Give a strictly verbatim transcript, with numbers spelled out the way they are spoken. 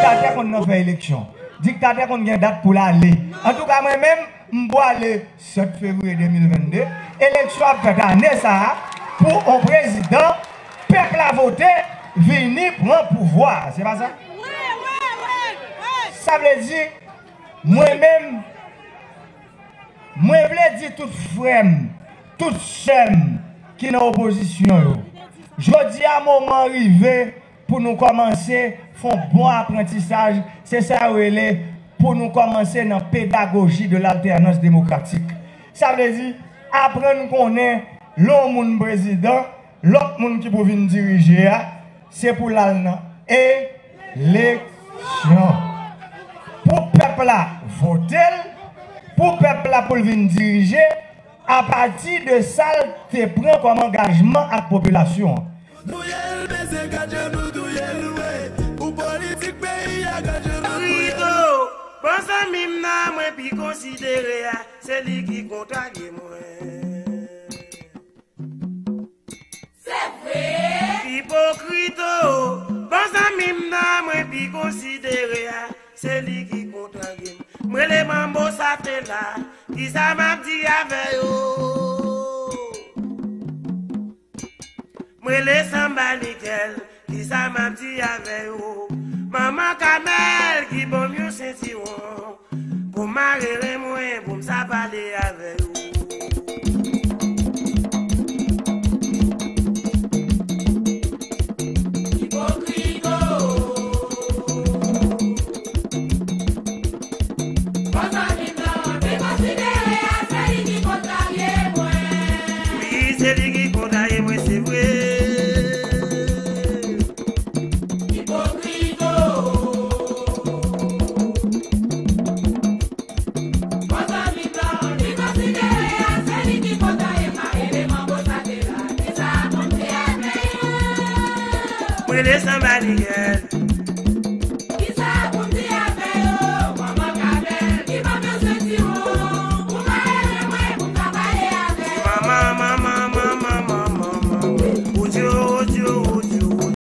Diktatè konn nan fè eleksyon. Diktatè konn gen dat pou l ale. Antouka, mwen menm, m pwale sèt fevriye de mil vennde. Eleksyon ap fèt ane sa a pou yon prezidan pèp la vote vini pran pouvwa a. Se pa sa? Sa vle di, mwen menm, mwen vle di tout frè m, tout sè m ki nan opozisyon yo, jodi a moman an rive pou nou kòmanse fè yon bon aprantisaj, se sa yo rele pou nou kòmanse nan pédagogie de l'alternance démocratique. Sa vle di, aprann konnen lè yon moun prezidan, lòt moun ki pou vin dirije a, se pou l al nan eleksyon. Pou pèp la vote l, pou pèp la pou l vin dirije, apati de sa l te pran kòm angajman ak popilasyon an. Touye l, mesye, gad jan nou touye l, wi. Pou politik peyi a, gad jan nou touye l. Rico, bon zanmi m nan, mwen pi konsidere a, se li ki kontrarye mwen. Se vre! Ipokrito, bon zanmi m nan, mwen pi konsidere a, se li ki kontrarye m. M rele Manbo Satela, kisa m ap di avè yo? M rele Sanba Nikèl, kisa m ap di avè yo? Manman Kamèl ki ban m yon sentiwon pou m mare ren mwen, pou m sa pale avè yo. Ipokrito. Bon zanmi m nan, mwen pi konsidere a, se li ki kontrarye mwen. Wi, se li ki kontrarye mwen, se vre. Ipokrito. Bon zanmi m nan, mwen pi konsidere a, se li ki kontrarye mwen, eleman bon sa te la. Kisa konn fè avè yo? Mwen desann Manigèl.